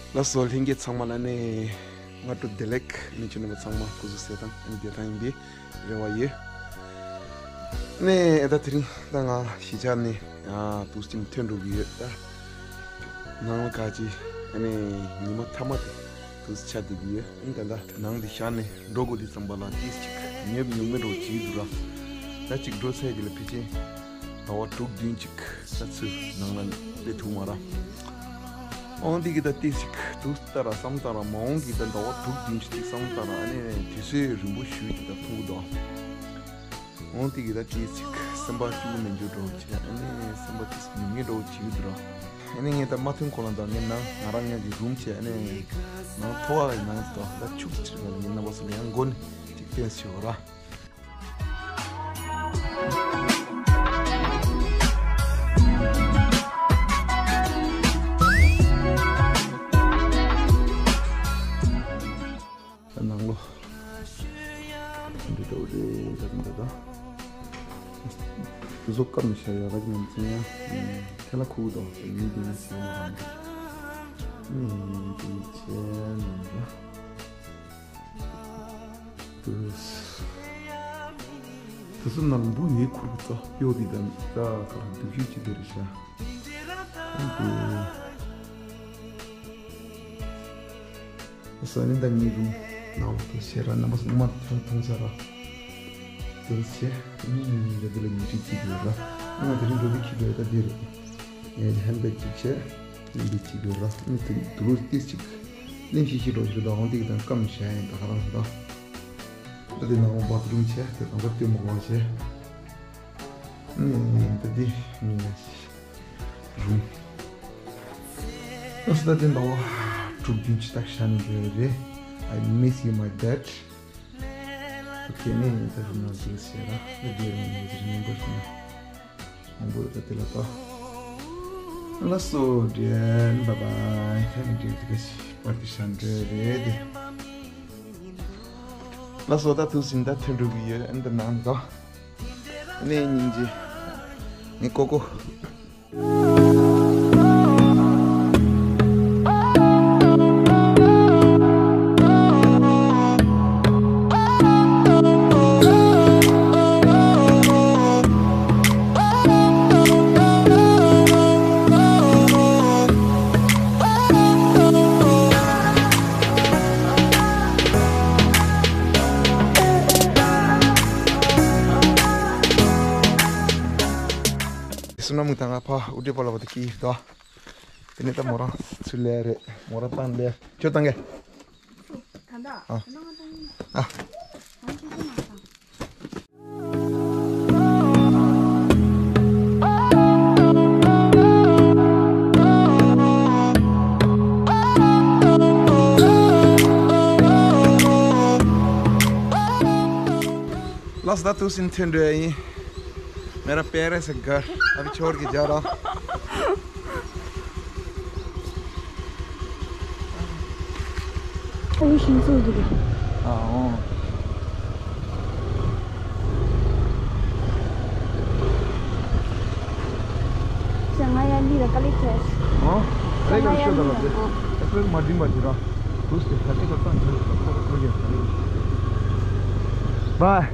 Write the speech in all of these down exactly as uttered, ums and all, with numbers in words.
ལགས་སོ། ལྷན་རྒྱས་ཚང་མ་ལ་ནི་སྔ་དྲོ་བདེ་ལེགས། ནི་ཁྱེད་རྣམ་པ་ཚང་མ་སྐུ་གཟུགས་གསལ་ཐང་ཨ་ནི་བདེ་ཐང་ཡིན་པའི་རེ་བ་ཡོད། ནི་ཨེ་ད་དེ་རིང་ད་ང་གཞིས་ཆགས་ནས་ཨ་དུས་ཅིག་ཐོན་འགྲོ་གི་ཡོད། ད་ནང་ལ་ག་ཅི་ཨ་ནི་ཉི་མ་མཐའ་མ་དེ་དུས་ཆ་བསྡད་ཀྱི་ཡོད། ཨ་ནི་ད་ད་ནང་དེ་ཤར་ནས་འགྲོ་དགོས་དུས་ཙམ་པ་ལ་ཏིས་ཅིག་ཉོབ་ཉུང་མེད་འགྲོ་བྱེད་ཀྱི་འདུག་ར། ད་ཅིག་འགྲོ་ཚད་ཀྱི་ལ་ཕལ་ཆེར་ཟླ་བ་དྲུག་བདུན་ཅིག་ས་ཚུར་ནང་ལ་སླེབས་ཐུབ་མ་ར། འོང་འདི་གི་ད་ཏིས་ཅིག་དུས་ལྟར་བསམ་ལྟར་མ་འོང་གི་ད་ཟླ་བ་དྲུག་བདུན་ཅིག་བསམ་ལྟར་ཨ་ནི་དུས་ཚོད་རིང་པོ་ཞུས་ཀྱི་ད་ཐུང་གི་འདུག་འོང་འདི་གི་ད་ཏིས་ཅིག་སེམས་པ་སྐྱིད་པོ་མེད་འཇུ་འགྲོ་བྱས་ཨ་ནི་སེམས་པ་ཏིས་ཉུང་ངེ་འགྲོ་བྱེད་ཀྱི་འདུག་ར། ཨ་ནི་ངས་ད་མ་ཐོན་གོང་ལ་ད་ངས་ནང་ང་རང་ངས་ཀྱི་རུམ་བྱས་ཨ་ནི་ནང་ཐོ་བ་ཡི་ནང་ད་ད་ཆུ་ཅིག་ང་ལ་ངས་རྣམ་པ་ཚོ་ལ་ཡང་མགོ་ནས་ཅིག་བསྟན་ཞུ་ར། ནང་ལོ། འདི་ལྟ་བུ་རེད་ད་འདི་ད། དེ་ཚོ་སྐམ་ནས་ཤར་ཡག་ག་ཅི་མ་ཚིག་ཡ། ཁྱེད་ལ་ཁུག་དོ་ཡིན་དེ་ནས་ཤར་མ་རང་གི། ཨུམ་དེ་ནས་ཆེ་ནང་ལ། དུས་སུ་ནང་འབུ་ཡོད་ཁུར་གི་རྩ་ཡོད་དེ་དང་རྩ་ཁར་སྡུག་ཤུགས་ཅི་དེ་རེད་ཤག་ཨ་ནི་ད་ངའི་རུམ་ནང་ལ་དུ་བྱས་ར་རྣམ་པ་སྔོན་མ་ཐོན་ཐོན་ཚར་ར། དེ་བྱས་ཨ་ནི་ངའི་རུམ་ལ་ཉལ་ཁྲི་གཅིག་ཡོད་ར། ཨ་ནི་དེ་རིང་འགྲོ་དུས་ཁྱི་རེད་ད་འདི་རེད། ངའི་ཧེན་བེག་གཅིག་བྱས། ཨ་ནི་འདི་གཅིག་ཡོད་ར། ཨ་ནི་དུ་རུ་ཏིས་གཅིག་ལེན་ཤི་ཤི་འགྲོ་ཤི་ར་ད་འོང་དེ་གི་དང་སྐམ་བྱས་ཡིན་ད་ཧ་རང་ཤི་ད། ད་དེ་ནང་བ་ཐི་རུམ་བྱས་དེ་དང་ད་ལྟོས་མ་གོང་བྱས། ཨ་ནི་ད་འདི་ངའི་རུམ། ཨ་སི་ད་དེ་འདྲ་བ་དྲུག་བདུན་ཅི་ད་ཤ་ནི་རེད་རེད། I miss you, my dad. ཨོ་ཁེ་ནི་ད་རུང་ང་ཚོའི་སེ་ར་ལ་རྒྱལ་རང་ཡོད་ཟེར་མང་པོ་ཞིག་ན་མང་པོ་ད་དེ་ལ་ཏོ། ལགས་སོ་dear, bye bye. ཐེངས་འདྲ་དེ་ག་ཞིག་པར་དེ་ཤ་འདྲ་རེད་དེ། ལགས་སོ་ད་ཐུགས་ཟིན་ད་ཐོན་འགྲོ་གི་ཡོད། ཨ་ནི་ད་ནང་དོ། ནས་སྙིང་རྗེ། ངའི་ཀོ་ཀོ། སུ་ན་མུ་ཏང་ཨ་ཕ་ཨུ་ཏི་པ་ལ་བ་ཏི་ཀི་ད། དེ་ནས་ད་མོ་རང་ཚུར་ལས་རེད། མོ་རང་བཏང་ལས་ཁྱོད་བཏང་གས། ད་ད་ཨ། ད་ང་བཏང་ཡིན། ཨ། ང་ཁྱོད་ཚོ་མ་བཏང་། ལགས་སོ་ད་ཐུགས་སུན་ཐོན་འགྲོ་ཡ་ཡིན། मेरा प्यारा सा घर अभी छोड़ के जा रहा हूँ। ཨ་ཡེ་ཤིང་ཚོགས་འདུག་ག་ཨ་འོ། ང་ཡང་འདི་ལ་དཀའ་ལས་ཁྱེར། ཨོ། ང་ཡང་འདི་ལ་ཨོ། ཨེ་སྤེ་ར་མ་འགྲིམ་པ་ཅི་ར། དུས་དེ་ད་ལྟའི་ཁ་སང་ཁྱེར་ལ་ཁོ་ར་ཁོ་རྒྱལ་ཁ་ལས། Bye. Bye.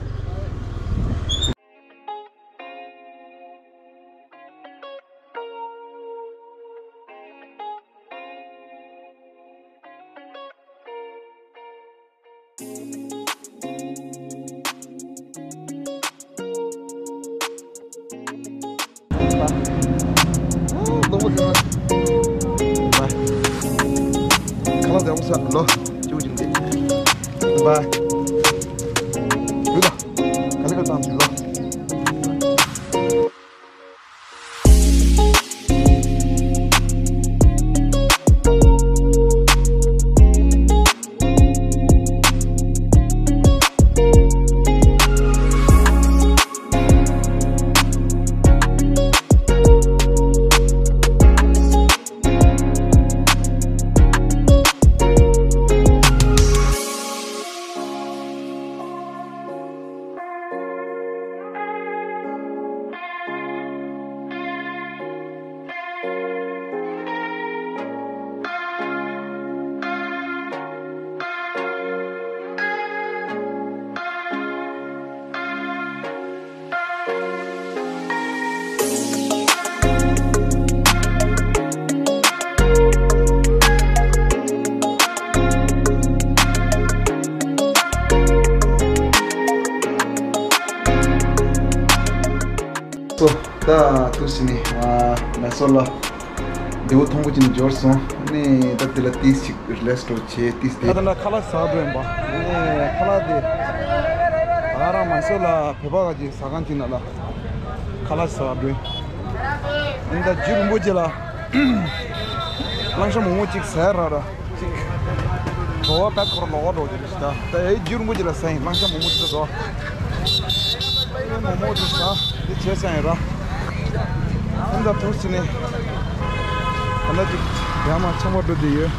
ད་དུས་ནི་ང་སོ་ལ་བདེ་བོ་ཐོང་པོ་ཅིག་ནས་འབྱོར་སོང་། ནས་ད་དེ་ལ་ཏིས་ཅིག་རི་ལེགས་འགྲོ་བྱེད་ཏིས་ཏེ། ད་ད་ཁ་ལག་ཟ་འགྲོ་ཡིན་པ། ནས་ཁ་ལག་དེ་ད་ང་རང་མ་སོ་ལ་བོད་པ་ག་ཅིག་ཟ་ཁང་ཅིག་ནང་ལ་ཁ་ལག་ཟ་འགྲོ་ཡིན། ད་རྒྱུ་རིན་པོ་ཆེ་ལ་གླང་ཤ་མོག་མོག་ཅིག་ཟ་ར་ར་ཅིག་གྲོ་བ་བད་ཁོར་ལོག་འགྲོ་རྒྱུ་རེད། ད་ད་ཨེ་རྒྱུ་རིན་པོ་ཆེ་ལ་ཟ་ཡིན། གླང་ཤ་མོག་མོག་ཅིག་ཟ། མོག་མོག་ཅིག་ཟ་དེ་བྱས་ཟ་ཡིན་ར། ཨ་ད་དུས་ནས་ཨ་ན་ཅིག་ཡ་མ་ཆང་བ་འགྲོ་དེ་ཡོད།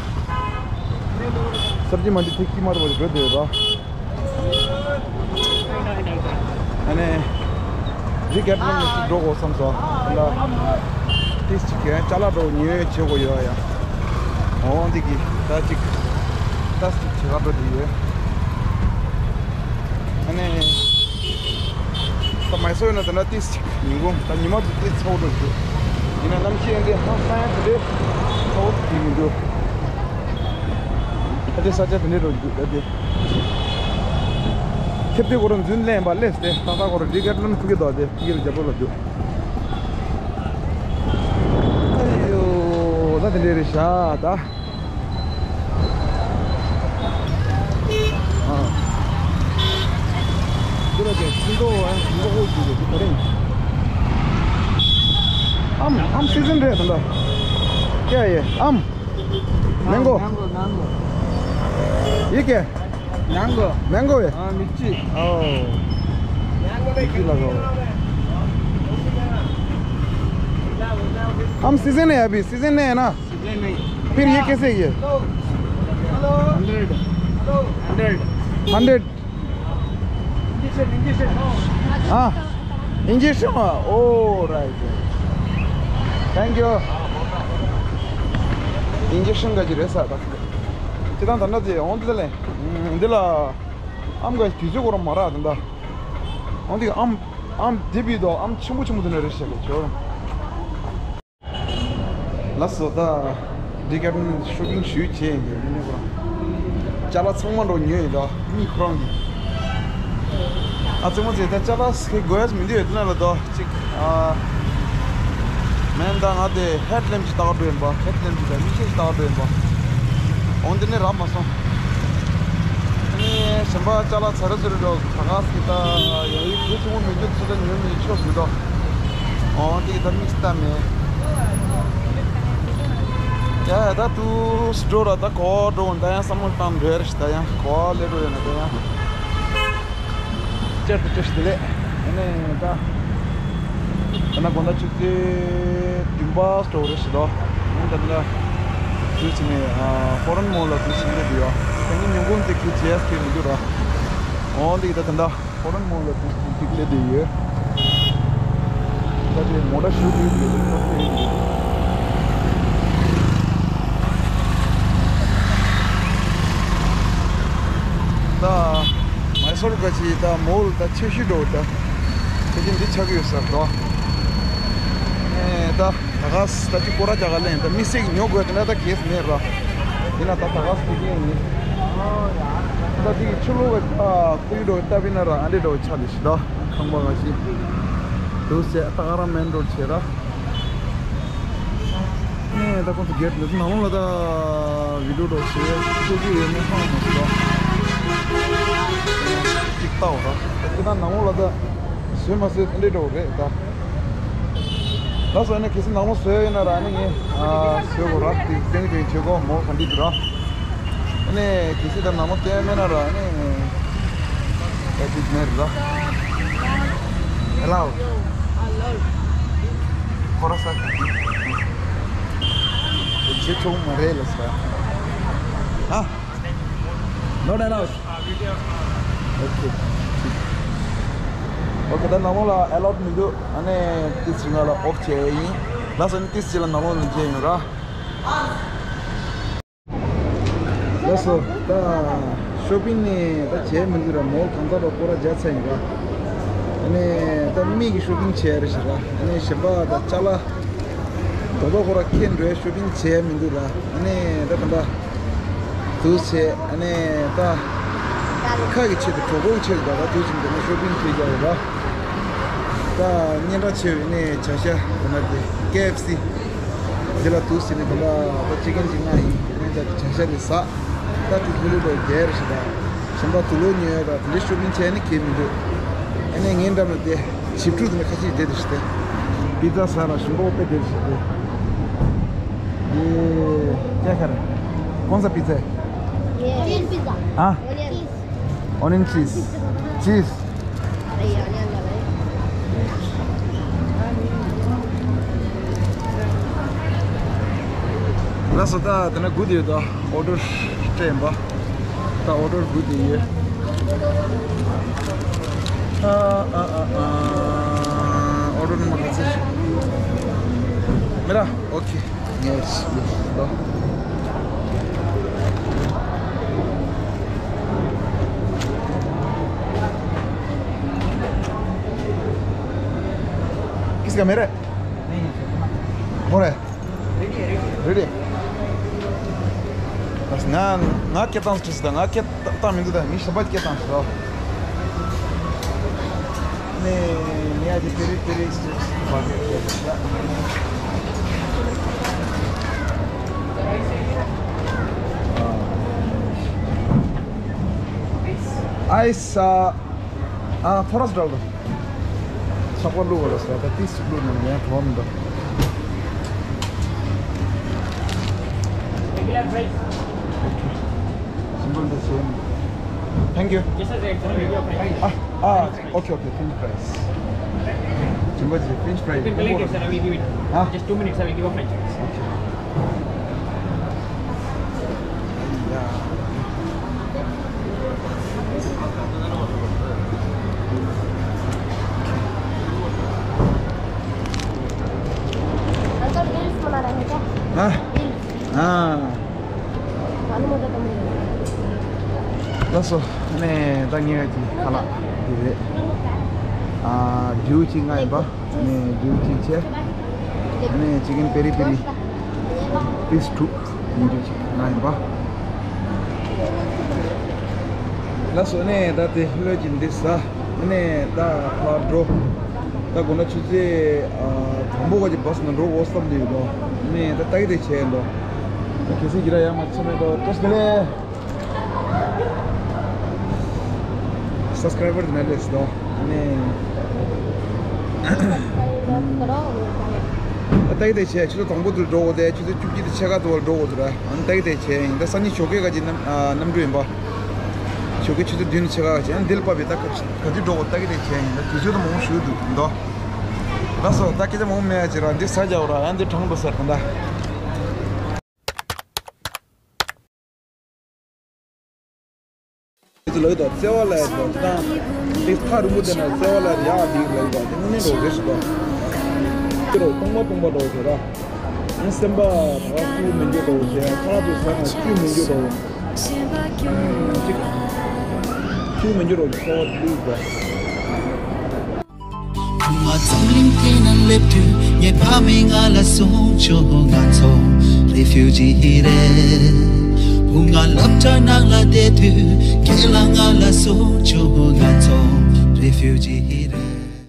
སབ་ཇི་མན་ཌི་ཐེག་ཀི་མར་བ་འགྲོ་དེ་ཡོད་ར། ཨ་ནི། འདི་གེབ་ནང་ནས་ཅིག་འགྲོ་དགོས་བསམ་སོང་། ད་ཏིས་ཅིག་གིས་ཅ་ལག་འགྲོ་ཉོས་བྱེད་དགོས་ཡོད་ཡ། འོ་འདི་གི་ད་ཅིག་ཏིས་ཅིག་བྱེད་ག་འགྲོ་དེ་ཡོད། ཨ་ནི། ད་མ་སོ་ཡོད་ན་ད་ན་ཏིས་ཅིག་ཉིན་གུང་ད་ཉི་མ་དུ་ཏིས་ཚ་བོ་འགྲོ་རྒྱུ། ཡིན་ན་གནམ་གཤིས་འདི་ཧང་སང་ཡ་དེ་འདྲའི་ཚ་བོ་དེ་མི་འདུག་ད་དེ་ས་ཆ་དེ་འདྲའི་འགྲོ་རྒྱུ་ད་དེ། ཁེབས་དེ་གོ་ར་འཛུལ་ལེན་པ་ལས་ཏེ་ཏག་ཏག་གོ་ར་ཌི་ཀེ་ཐི་ལོན་ཕུག་གི་དོ་དེ་ཕུག་གི་རུ་རྒྱབ་ལོ་ལ་འདུག་ཨ་ཡོ་ད་དེ་འདྲའི་རེད་ཤག་ད། ཨ། འདི་ལ་ཅན་སུན་དོ་ཨ་སུན་དོ་ཧོ་ཞུ་གི་འདུག་ག་རེ། ཨམ་ཨམ་སི་ཛན་རེད་ད་ལ། ཡ་ཡ་ཨམ། Mango. Mango, mango. ये क्या है? Mango. Mango है? हाँ, मिर्ची. ओ। मिर्ची लगाओ। हम सीजन है अभी, सीजन नहीं है ना? सीजन नहीं. फिर ये कैसे ये? हंड्रेड. हंड्रेड. हंड्रेड. हाँ। इंजेक्शन? ओ राइट। Thank you. इंजेक्शन का जी रेसा था। ཁྱེད་དང་ད་ནི་དེ་འོང་དེ་ལས་འདི་ལ་ཨམ་ག་དུས་ཚོད་གོ་ར་མ་ར་དེ་འདྲ། འོང་དེ་ཨམ་ཨམ་དེ་བི་དོ་ཨམ་ཆེན་པོ་ཆེན་པོ་དེ་ནས་རེ་ཞིག་ལས་ཆོ། ལགས་སོ། ད་འདི་ག་ནས་ཤོ་པིང་ཞུས་བྱས་ཡིན་པས་མི་ནས་ཁོ་རང་ཅ་ལག་ཚང་མ་འགྲོ་ཉོས་ཡིན་ད་མི་ཁོ་རང་གིས། ཨ་ཙི་མོ་ཙི་ད་ཅ་ལག་ཁེ་དགོས་ཡ་མི་འདུག་ཡོད་དེ་ན་ལ་ད་ཅིག་ཨ་མེན་ད་ང་དེ་ཧེད་ལེམ་ཅིག་བཏགས་འགྲོ་ཡིན་པ། ཧེད་ལེམ་ཅིག་དང་མིག་ཤེལ་ཅིག་བཏགས་འགྲོ་ཡིན་པ། འོང་དེ་ནས་རག་མ་སོང་། ཨ་ནི་གཞན་པ་ཅ་ལག་ཚ་རེ་ཚུ་རེ་འགྲོ་ད་ག་སི་ད་ཡ་ཡི་གུ་ཆུང་མོ་མི་འདུག་ཚུ་ད་ཉོས་མི་ཆོག་མི་འདུག་འོ་དེ་གི་ད་དམིགས་བལྟ་མེད། ཡ་ད་དུས་འགྲོ་ར་ད་གོ་འགྲོ་འོང་ད་ཡང་བསམ་བློ་བཏང་འདོད་རེ་ཞིག་ད་ཡང་གོ་ལེ་འགྲོ་ཡོད་ན་ད་ཡང་། ཅར་དུ་ཅོ་ཞིག་དེ་ལས་ཨ་ནི་ད་ད་ན་དགོང་དག་ཆུ་ཚོད་བདུན་པ་འགྲོ་རེ་ཞིག་ད་ཨ་ནི་ད་ད་དུས་ཕྱིན་ནས་ཧོ་རན་མོ་ལ་དུས་ཕྱིན་ནས་དུ་ཡོད་ད་ནི་ཉིན་གུང་དེ་ཁྱེད་ཇེ་ཨེས་ཁེ་མི་འདུག་ར། འོ་འདི་ད་ད་ད། ཧོ་རན་མོ་ལ་དུས་ཚོད་ཅིག་སླེབས་བསྡད་ཡོད། ད་དེ་མོ་ཊ་ཞུ་དགོས་ཡོད་པ་དེ་ཡིན། ད་མའི་སོར་ག་ཅི་ད་མོལ་ད་ཆེ་ཤོས་འགྲོ་ད་ཆེ་ཤོས་འདི་ཆགས་ཡོད་ས་རེད་དོ། ཨེ་ད། ད་ག་ས་ད་ཅི་སྐོར་ར་རྒྱག་ག་ལེན་ད་མི་སེག་ཉོ་དགོས་དེ་ན་ད་གེས་མེད་ར། དེ་ན་ད་ད་ག་ས་དེ་གེ་ཡིན། ད་དེ་གི་ཆུ་ལོག་ག་ད་ཁུལ་འགྲོ་ད་བི་ན་ར་ཨ་འདྲེ་འགྲོ་ཆ་ལི་ཤི་ད་ཁང་པ་ག་ཤི། དུ་སེ་ད་ག་ར་མེན་རོ་ཆེ་ར། ཨེ་ད་ཁོང་ཚོ་གེ་ནི་ནང་ལོགས་ལ་ད་བི་ཌིའོ་འགྲོ་ཆེ་ཆུ་གི་ཡོད་མེད་ཧང་མ་སི་ད། ཅིག་ལྟ་བ་ར་ད་དེ་ན་ནང་ལོགས་ལ་ད་བཟོས་མ་བཟོས་ཨ་འདྲེ་འགྲོ་རེད་ད། ལགས་སོ། ཨ་ནི་གལ་སྲིད་ནང་ལོགས་བཟོས་ཡོད་ན་ར་ཨ་ནི་ངས་ཨ་བཟོས་གོ་ར་དེ་ཏན་ཏན་བྱེད་གོ་མོ་ག་འདྲ་འདུག་ར། ཨ་ནི་གལ་སྲིད་ད་ནང་ལོགས་བསྟན་མེད་ན་ར་ཨ་ནི་ཨེ་ཏིག་མེད་ར། ཨེ་ལའོ། ཁོ་ར་ས་ཁ་ཅིག་བྱེད་ཆོག་མ་རེད་ལ་ས། ཨ། Not allowed. Okay. Okay, ད་ནང་ལོགས་ལ་ཨེ་ལའོཌ་མི་འདུག་ཨ་ནི་ཏིས་ཅི་ང་ལ་ཨོཕ་བྱས་ཡིན། ལགས་སོ། ཨ་ནི་ཏིས་ཅི་ལ་ནང་ལོགས་ལ་མཇལ་ཡོང་ར། ལགས་སོ། ད་ཤོ་པིང་ནི་ད་བྱས་མི་འདུག་ར། མོལ་གང་ག་ལ་སྐོར་ར་རྒྱག་ཚར་ཡིན་ར། ཨ་ནི་ད་མི་གི་ཤོ་པིང་བྱས་རེ་ཞིག་ར། ཨ་ནི་གཞན་པ་ད་ཅ་ལག་དོ་དོ་ཁོ་ར་ཁྱེད་འགྲོའི་ཤོ་པིང་བྱས་མི་འདུག་ར། ཨ་ནི་ད་ག་འདྲ་དུས་ཚེ་ཨ་ནི་ད་ཁ་གི་ཆེད་དུ་གྲོགས་པོ་གི་ཆེད་དུ་ད་ད་དུས་ཚོད་འདི་ནས་ཤོ་པིང་བྱེད་རྒྱག་ར། ད་སྙན་གྲགས་ཆེ་བའི་ནས་བྱ་ཤ་འོ་ན་དེ་ཀེ་ཨེཕ་སི་འདི་ལ་འདུག་ཟེར་ནས་ད་ལྟ་ད་ཅི་ཀན་ཅིག་མངགས་ཡིན། དེ་ནས་ད་བྱ་ཤ་དེ་ཟ། ད་དེ་ལྷོད་ལྷོད་དུ་རྒྱལ་རེ་ཞིག་ད་གཞན་པ་དུག་ལོག་ཉོས་ད་དེ་འདྲའི་ཤོ་པིང་བྱས་ནས་ཁེལ་མི་འདུག་ཨ་ནས་ངའི་འགྲམ་ལ་དེ་ཞིབ་ཕྲུག་དེ་ནས་ཁ་ཤས་བསྡད་དེ་ཞིག་དེ་པི་ཛ་ཟ་ར་ཞིམ་པོ་དཔེ་བསྡད་ཞིག་དེ་དེ་ཅེ་ཁར་གོང་ས་པི་ཛ་ཨ། Onion cheese. Cheese. ལགས་སོ། ད་དེ་ན་སྒུག་བསྡད་ཡོད། ད་ཨོ་ཌར་སྤྲད་ཡིན་པ། ད་ཨོ་ཌར་སྒུག་བསྡད་ཡོད། ཨ་ཨ་ཨ་ཨ། ཨོ་ཌར་ནམ་བར་ག་ཚོད་ཞིག་མི་ར། ཨོ་ཁེ། Yes, yes, ལོ། किसका मेरा है? नहीं, नहीं, सर। हो रहा है? रेडी है, रेडी है। रेडी है। बस ང་ང་སྐད་བཏང་ཟེར་ད་ང་སྐད་བཏང་མི་འདུག་ད་ངས་གཞན་པ་སྐད་བཏང་ཟེར་རོ། ནས་ནས་ཨ་ཅེ་པེ་རི་པེ་རི་སི་ཊི་རིབ་སི་བ་གི་ཨ་ཨའི་ས་ཨ་ཐོ་རས་འདྲ་བོ་ཆག་པ་བླུགས་པ་ལ་ཟེར་ད་ཏིས་བླུགས་ནས་ཡང་གྲོགས་མི་འདུག Simple the same. Thank you. Just as a example, your friend. Ah, ah, okay, okay, French fries. Jumbo ji, French fries. You can collect it, sir. I will give it. Ah? Just two minutes, I will give a French fries. Okay. Yeah. Uncle, reels बना रहे हैं क्या? हाँ। Reels. हाँ। ལགས་སོ། ནས་ད་ངས་ཀྱི་ཁ་ལག་འདི་རེད། ཨ་རྒྱུ་གཅིག་མངགས་ཡིན་པ། ནས་རྒྱུ་གཅིག་བྱས། ནས་ཅི་ཀན་པེ་རི་པེ་རི་པིས་དྲུག་ཡིན་རྒྱུ་གཅིག་མངགས་ཡིན་པ། ལགས་སོ། ནས་ད་དེ་ལྷོད་ཀྱི་འདི་ཟ། ནས་ད་ཕར་འགྲོ། ད་དགོང་ན་ཆུ་ཚོད་ཨ་དང་པོ་ག་གི་བྷ་སི་ནང་འགྲོ་དགོས་བསམ་དུ་ཡོད་དོ། ནས་ད་ལྟ་གི་དེ་བྱས་ཡིན་དོ། གལ་སྲིད་ཀྱི་ར་ཡང་མ་ཚོད་མེད་དོ། བཀྲ་ཤིས་བདེ་ལེགས། སབ་སི་ཀ་རའི་བར་དེ་ན་ལས་སོ། ནས་ད་ལྟ་གི་དེ་བྱས་ཆུ་ཚོད་དང་པོ་དུ་འགྲོ་དགོས་ཏེ་ཆུ་ཚོད་བཅུ་གཅིག་དང་ཕྱེད་ཀ་དུ་བར་འགྲོ་དགོས་འདུག་ར། ཨ་ནི་ལྟ་གི་དེ་བྱས་ཡིན། ད་སང་ཉིན་ཞོགས་ཀས་ག་གི་གནམ་ཨ་གནམ་གྲུ་ཡིན་པ། ཞོགས་ཀས་ཆུ་ཚོད་བདུན་ཕྱེད་ཀ་ག་བྱས། ཨ་ནི་འདི་ལ་བབས་པའི་ད་ག་ག་དུས་འགྲོ་དགོས་ལྟ་གི་དེ་བྱས་ཡིན། ད་དུས་ཚོད་དུ་མང་པོ་ཞུ་འདུག་འདོ། ལགས་སོ། ད་སྐད་ཆ་མང་པོ་མེད་ཡ་ཅིག་ར། འདི་ཟ་རྒྱག་ར། ཨ་ནི་འདི་གྲང་འགྲོ་ཟེར་གང་ད། དེ་ཚོ་ལབ་ཡོད་དོ། བརྩེ་བ་ལབ་ཡོད་དོ། ཅི་དང་། དེ་ཐག་རིང་པོ་དེ་ན་བརྩེ་བ་ལབ་ཡག་དེ་ལབ་ཡོད་དོ། དེ་དངོས་གནས་འགྲོ་རེད་ཟེར་དོ། དེ་རོ་སྟོང་པ་སྟོང་པ་འགྲོ་དེ་ར། ཨ་སེམས་པ་ད་སྐྱིད་མི་འགྱུར་རོ་ཟེར། ཁ་ལག་དེ་ཟ་ན་སྐྱིད་མི་འགྱུར་རོ། ཨ་ཅིག་སྐྱིད་མི་འགྱུར་རོ་བརྩེ་བ་དེ་ལུས་དོ། བུ་ང་འཛམ་གླིང་འདི་ན་སླེབས་དུས་ངའི་ཕ་མས་ང་ལ་གསུངས་བྱུང་། ང་ཚོ་རེ་ཕིའུ་ཇི་རེད། བུ་ང་སློབ་གྲྭ་ནང་ལ་བསྡད་དུས་ཁྱེད་ལ་ང་ལ་གསུངས་བྱུང་། ང་ཚོ་རེ་ཕིའུ་ཇི།